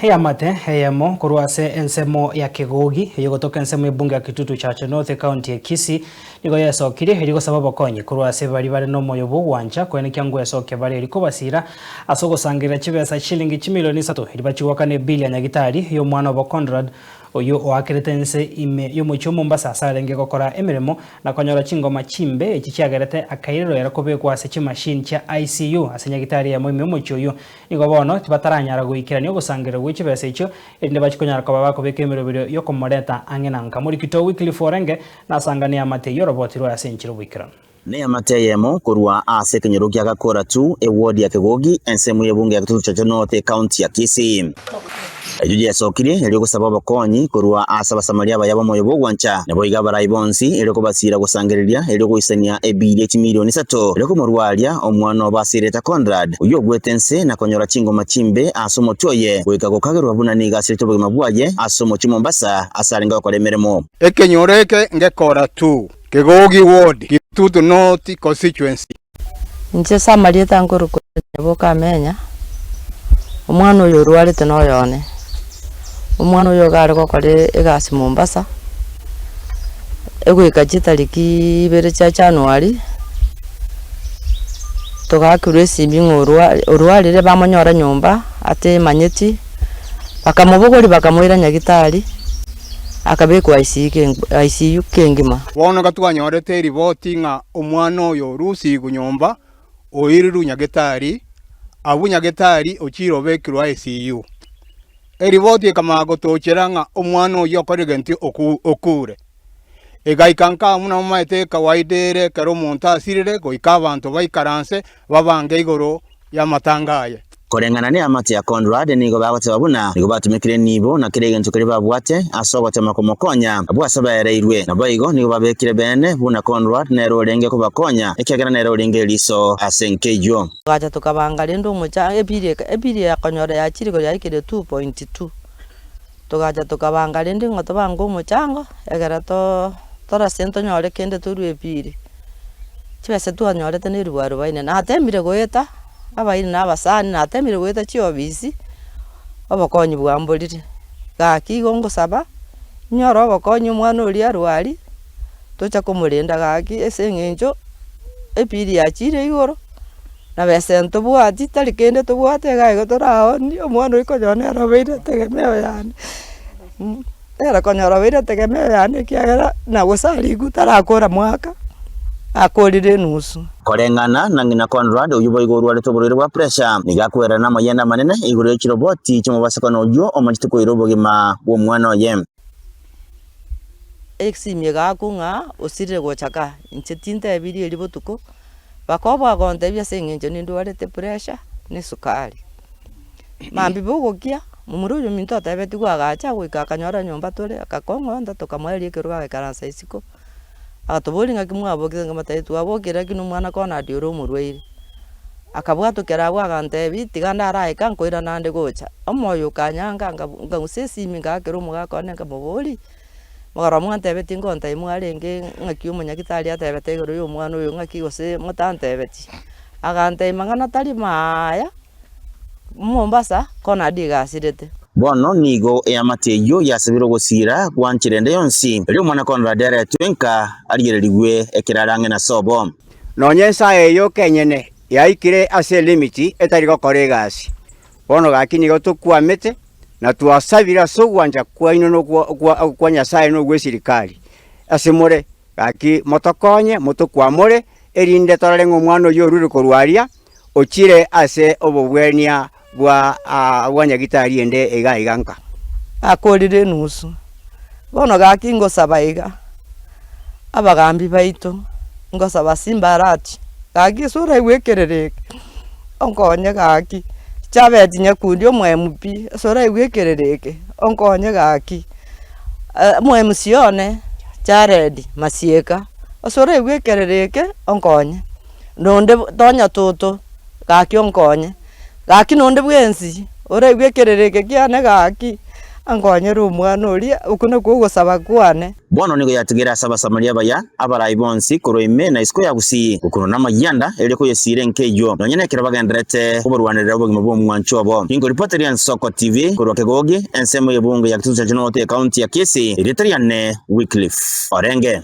Eamate eyemo korwa ase ensemo ya Kegogi eyogotoka ensemo y'ebunge ya Kitutu Chache North ekaunti ya Kisii nigo yesokirie erio gosaba obokonyi korwa ase baria bare nomoyo bw'ogwancha koenekia ngwesokia bare erio kobasira ase ogosangerera chibesa chilingi chimilioni isato erio bachie goakana ebili ya nyagitari y'omwana obo Conrad oyio oakerete ense ime y'omochie o Mombasa ase arenge gokora emeremo na konyora chingoma chimbe echi chiagerete akairerwa ere kobekwa ase chimachine chia ICU ase nyagitari eyemo ime y'omochie oyio. Nigo bono tibataranyara goikerania ogosangererwa gwe chibesa echio, erinde bachie konyara koba bakobeka emeroberio y'okomoreta ang'e na nka. Morikito Wycliffe orenge nasanganie amate eyio oroboti rwaye ase enchera oboikeranu. Neamate eyemo korwa ase ekenyoro kia Gakoratu, ewodi ya Kegogi, ensemo y'ebunge ya Gitutu Chache North, ekaunti ya Kisii. Erio yesokirie erio gosaba obokonyi korwa ase Abasamaria abaya b'omoyo bw'ogwancha, naboigo abarai bonsi, erio kobasiira gosangereria, erio goisania ebiiri chimilioni isato, erio komorwaria omwana obo ase erieta Conrad, oyio ogwete ense na konyora chingoma chimbe ase omotwe oye, goika gokagerwa buna nigo asirete obogima bwaye ase omochie Mombasa ase arenge gokora emeremo. Ekenyoro eke ngekora tu, Kegogi Ward, Kitutu North Constituency. Inche ase amarieta nkorokwa Nyaboka Amenya, omwana oyo orwarete noyo one, omwana oyo iga are gokora egasi Mombasa, egoika chitariki ibere chia January, togakerwa esimi ng'a orwa orwarire bamonyora nyomba atemanyeti, bakamobogoria bakamoira nyagetari, akabekwa ICU ICU kengima. Bono iga twanyorete eriboti ng'a omwana oyo orusigwe nyomba oirirwe nyagetari, abwo nyagetari ochiire obekirwe ICU. Eriboti ekamanya gotochera ng'a omwana oyio okorire gento okure. Egaika nkaa buna momaete ekawaida ere ekero omonto asirire goika abanto baikaranse babange igoro y'amatanga aye. Koreng'ana neamate ya Conrad nigo bagoteba buna nigo batumekire enibo na kera egento keria babwate ase ogotema komokonya abwo ase baereirwe. Naboigo nigo babekire beene buna Conrad nere orenge kobakonya ekiagera nere orenge eriso ase enka eyio. Togacha tokabanga rende omochanga ebiri eka ebiri yakonyora yachire igoro yaikire 2.2. Togacha tokabanga rende ng'a tobange omochango, egere too torase ntonyore kende torue epiri. Chibesa twanyorete na eribu arubaini, natemire goeta abairi na abasani, natemire goeta chiofisi, obokonyi bwamborire. Gaki igo ngosaba, nyore obokonyi omwana oria arwaria, tocha komorenda gaki ase eng'encho epiri yachire igoro. Na besa ntobwati, tari kende tobwate iga igo toraoonie, omwana oyio konyora nere obeire etegemeo yane, nere konyora obeire etegemeo yane ekiagera na gose arikwe tarakora mwaka, akorire enusu. Koreng'ana na ng'ina Conrad, oyio boigo orwarete oborwaire bwa pressure, nigo akwerera namayende amanene igoro ye chiroboti chi'omobasokano oyio omachete koira obogima bw'omwana oye. Esimi egakwa ng'a osirire gocha ka, inche tintebirie erio botuko. Bakoboa gontebia ase eng'encho nindwarete pressure na esukari. Mambia bogokia, momura oyo ominto otebetigwe agacha goika akanyora nyomba tore, akakong'onta tokamoeria ekerogo agaikaransa isiko, agatoboria ng'aki mwabokire nkamotebia twabokire lakini omwana Conrad ore omorwaire. Akabwatokera abwo agantebia tiga ndaraika nkoirana ande gocha, omoyo okanyanga nkabu nkang'usa esimi ngaakera omogaka one nkamoboria. Mogoro mwantebetie ngontebi mwarenge ng'aki omonyagitari atebete igoro ya omwana oyo ng'aki gose motantebetie. Agantebia mang'ana tari maaya, Mombasa Conrad iga asirete. Bono nigo eamate eyio yasabire ogosiira gwanchera ende yonsi, erio omwana Conrad aretwe nka arigererigwe ekero are ang'e na sobo. Nonya ensa eye yoka enyene yaikire ase elimiti etari gokora egasi. Bono gaki nigo tokwamete na twasabire ase ogwancha kwaino na okwa Nyasae na ogw'esirikari ase more, gaki motokonye, motokwamore, erinde torore ng'a omwana oyio orure korwa aria, ochire ase obobwenia bwa bwa nyagitari ende iga iga nka. Akorire enusu. Bono gaki ngosaba iga, abagambi baito, ngosaba Simba Arati, gaki ase oraigwe ekerero eke, onkonye gaki, Chabeti Nyakundi omo MP, ase oraigwe ekerero eke, onkonye gaki, omo MC one, Jared Masieka, ase oraigwe ekerero eke, onkonye. Nonde tonya toto, gaki onkonye. Gaki nonde bwensi, oraigwe ekerero eke kiane gaki. Ankonyere omwana oria, okwo nakwo ogosaba kwane. Bono nigo yatigire ase Abasamaria abaya, abarai bonsi korwa ime na isiko ya Gusii, gokunwa namayianda, erio koyesiira enka eyio, nonya nekero bagendererete koborwanerera obogima bw'omwancho obo. Ninkoripoteria Ensoko TV korwa Kegogi, ensemo y'ebunge ya Kitutu Chache North, ekaunti ya Kisii, erieta riane Wycliffe Orenge.